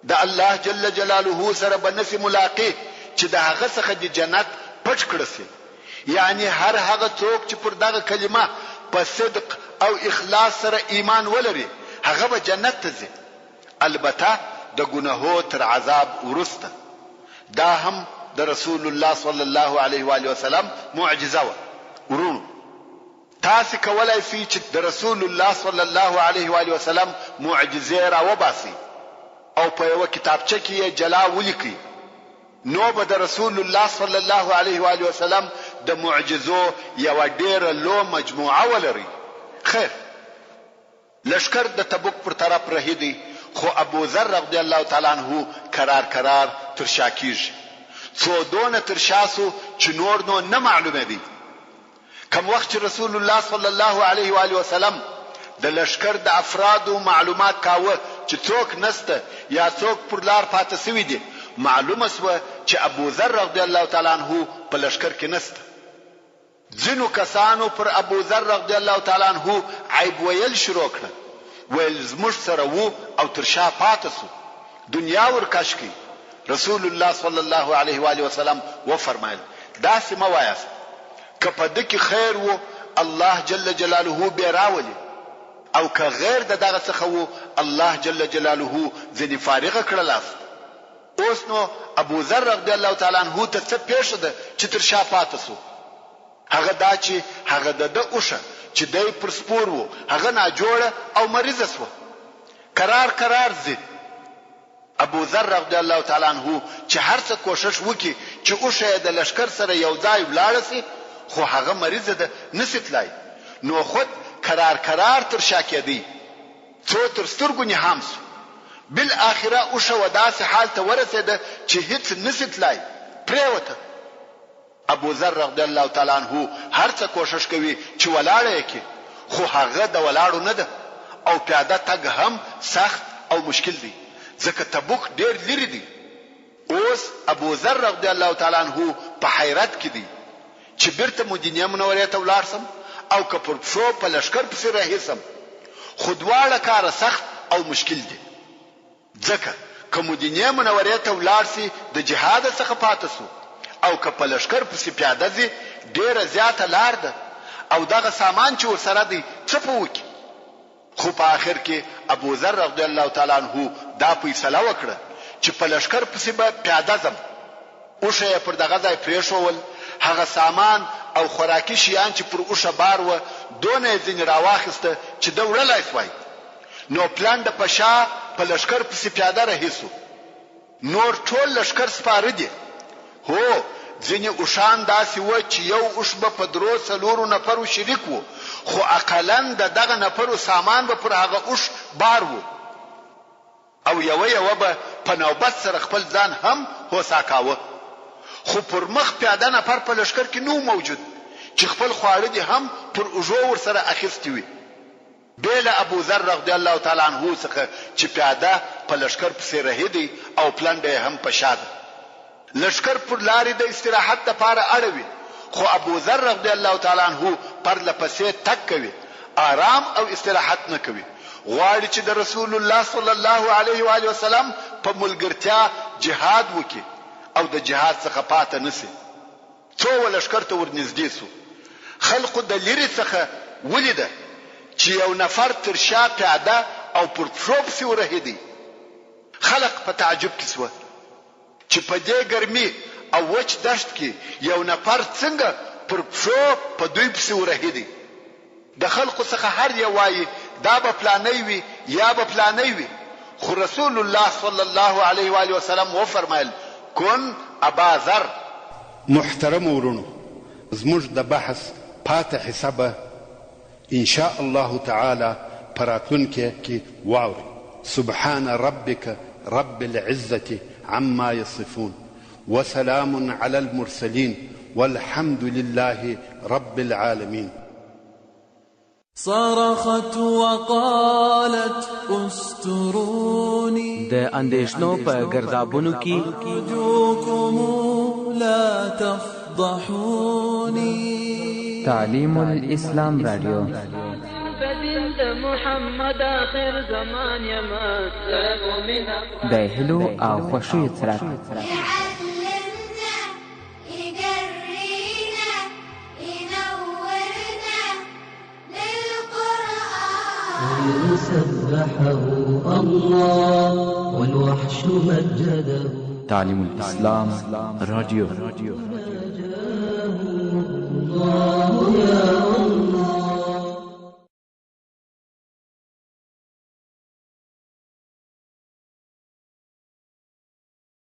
S4: د الله جل جلاله سره به نه شي ملاقي چې د هغه څخه دې جنت پټ کړه شي، یعنې هر هغه څوک چې پر دغه کلمه په صدق او اخلاص سره ایمان ولري، هغه به جنت ته ځي. البته د ګنهو تر عذاب وروسته. دا هم د رسول الله صلی الله علیه وآله وسلم معجزه وه. وروڼو! تاسې کولای شئ چې د رسول الله صلی الله علیه وآله وسلم معجزې راوباسئ او په یوه کتابچه کې یې جلا ولیکئ، نو به د رسول الله صلی الله علیه وآله وسلم د معجزو یوه ډېره لو مجموعه ولرئ. خیر! لښکر د تبوک پر طرف رهي دی خو ابوذر رضی الله تعالی عنه کرار کرار تر شا کیږي څو دونه تر شا شو چې نور نو نه معلومېدی. کوم وخت چې رسول الله صلی الله علیه و آله وسلم د لښکر د افرادو معلومات کاوه چې څوک نشته یا څوک پر لار پاته شوي دي معلومه شوه چې ابوذر رضی الله تعالی عنه په لښکر کې نشته. ځینو کسانو پر ابوذر رضی الله تعالی عنه عیب ویل شروع کړه، ویل زموږ سره وو او تر شا پاته شو، دنیا ور کش کړي، رسول الله صلی الله علیه وآله وسلم وفرمایل، داسې مه وایاست، که په ده کې خیر وو الله جل جلاله بې راولي او که غیر د دغه څخه وو الله جل جلاله ځنې فارغه کړلاست. اوس نو ابوذر رضی الله تعالی عنه ته څه پېښه ده چې تر شا پاته شو؟ هغه دا چې هغه د ده اوښه چې دی پر سپور وو هغه ناجوړه او مریضه شوه. کرار کرار ځي. ابوذر رضی الله تعالی عنه چې هر څه کوښښ وکړي چې اوښه یې د لښکر سره یو ځای ولاړه شي خو هغه مریضه ده نه شي تلای نو خود کرار کرار تر شا کېدی څو تر سترګو نهام شو. بالاخره اوښه و داسې حال ته ورسېده چې هیڅ نه شي تلای پرېوته. ابوذر رضی الله تعالی عنه هر څه کوښښ کوي چې ولاړه یې کړي خو هغه د ولاړو نه ده او پیاده تګ هم سخت او مشکل دی ځکه تبوک ډېر لیرې دی. اوس ابوذر رضی الله تعالی عنه په حیرت کې دی چې بیرته مدینې منورې ته ولاړ شم او که پر پښو په لښکر پسې رهي شم خو دواړه کاره سخت او مشکل دي. ځکه که مدینې منورې ته ولاړ شي د جهاده څخه پاته شو او که په لښکر پسې پیاده ځي ډېره زیاته لار ده او دغه سامان چې ورسره دی څه په وکړي؟ خو په اخر کې ابوذر رضی الله تعالی عنه دا فیصله وکړه چې په لښکر پسې به پیاده ځم. اوښه یې پر دغه ځای پرېښوول، هغه سامان او خوراکي شیان چې پر اوښه بار وه دونه یې ځینې راواخیسته چې ده وړلای شوای. نو پلنډه په شا په لښکر پسې پیاده رهي شو. نور ټول لښکر سپاره دي. هو، ځینې اوښان داسې وه چې یو اوښ به په درو څلورو نفرو شریک وو، خو اقلاً د دغه نفرو سامان به پر هغه اوښ بار وو او یوه یوه به په نوبت سره خپل ځان هم هوسا کاوه. خو پر مخ پیاده نفر په لښکر کې نه وو موجود چې خپل خواړه دې هم پر اوږو ورسره اخیستي وي. بې له ابوذر رضی الله تعالی عنه څخه چې پیاده په لښکر پسې رهي دی او پلنډه یې هم په شا ده. لښکر پر لارې د استراحت لپاره اړوي، خو ابوذر رضی الله تعالی عنه پرله پسې تګ کوي، آرام او استراحت نه کوي، غواړي چې د رسول الله صلی الله علیه وآله وسلم په ملګرتیا جهاد وکړي او د جهاد څخه پاته نه شي. څو و لښکر ته ورنږدې شو، خلقو د لیرې څخه ولیده چې یو نفر تر شا پیاده او پر پښو پسې ورهیدی. خلق په تعجب کې شوه چې په دې ګرمي او وچ دښت کې یو نفر څنګه پر پښو په دوی پسې ورهیدی. د خلقو څخه هر یو وایي دا به فلانی وي یا به فلانی وي، خو رسول الله صلی الله علیه وآله وسلم وفرمایل، کن ابا ذر.
S5: محترمو وروڼو زموږ د بحث پاته حصه به ان شاء الله تعالی په راتلونکې کې واورئ. سبحان ربک رب العزة عما يصفون وسلام علی المرسلین والحمد لله رب العالمین.
S6: صرخت وقالت استروني
S2: د اندېښنو په ګردابونو کې
S6: ارجوکم لا تفضحوني
S7: تعلیم الاسلام رادیو د هیلو او خوښیو څرک. تعلیم الاسلام رادیو.